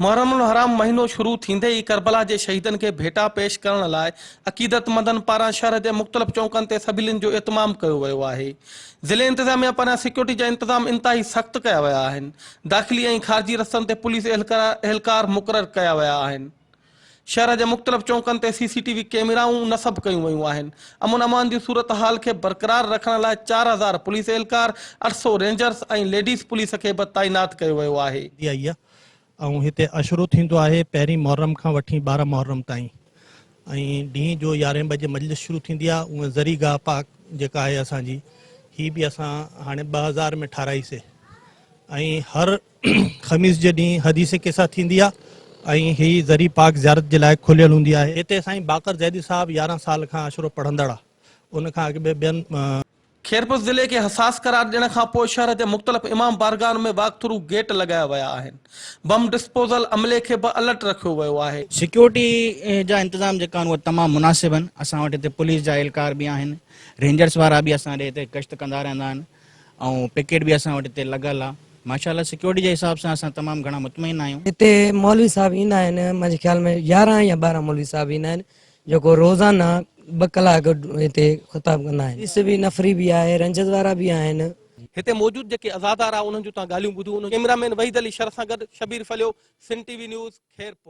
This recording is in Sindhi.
محرم الحرام مهينو شروع ٿيندي ئي ڪربلا جي شهيدن کي ڀيٽا پيش ڪرڻ لاء عقيدتمندن پاران شهر جي مختلف چونڪن تي سبيلين جو اهتمام ڪيو ويو آهي. ضلعي انتظاميا پاران سيڪيورٽي جا انتظام انتهائي سخت ڪيا ويا آهن. داخلي ۽ خارجي رستن تي پوليس اهلڪار مقرر ڪيا ويا آهن. شهر جي مختلف چونڪن تي سي سي ٽي وي ڪئميرائون نصب ڪيون ويون آهن. امن امان جي صورتحال کي برقرار رکڻ لاء 4000 پوليس اهلڪار، 800 رينجرز ۽ ليڊيز پوليس کي به تعينات ڪيو ويو آهي. The آئي آهي ۽ هتي عشرو ٿيندو آهي پهرين محرم کان وٺي 12 محرم تائين ۽ ڏينهن جو يارهين بجي مجلس شروع ٿيندي آهي اها ذري گاهه پاڪ جيڪا آهي اسان جي هي به اسان هاڻي 2000 ۾ ٺاهرائي سي ۽ هر خميس جي ڏينهن حديث قصه ٿيندي آهي ۽ هي ذري پاڪ زيارت جي لاء کليل هوندي آهي. هتي سائين باقر زيدي صاحب 11 سال کان عشرو پڙهندڙ آهي. ان کان اڳ به ٻين. خيرپور ضلعي کي حساس قرار ڏيڻ کان پوء شهر جي مختلف امام بارگاهن ۾ واڪ ٿرو گيٽ لڳايا ويا آهن. بم ڊسپوزل عملي کي به الرٽ رکيو ويو آهي. سيڪيورٽي جا انتظام جيڪا آهن اهي تمام مناسب آهن. اسان وٽ هتي پوليس جا اهلڪار به آهن، رينجرس وارا به اسان ڏي هتي گشت ڪندا رهندا آهن. ۽ پڪيٽ به اسان وٽ هتي لڳل آ ماشاء الله سيڪيورٽي جي حساب سان اسان تمام گهڻا مطمئن آهيون. هتي مولوي صاحب ايندا آهن منهنجي خيال ۾ 11 يا 12 مولوي صاحب ايندا آهن جيڪو روزانه ٻه ڪلاڪ هتي خطاب ڪندا آهن. پوليس به نفري به آهي رينجرز وارا به آهن. هتي موجود جيڪي عزادار آ انهن جون توهان ڳالهيون ٻڌيون. ڪئميرا مين وحيد علي شر سان گڏ Shabbir Phalio, Sindh T V news, Khairpur.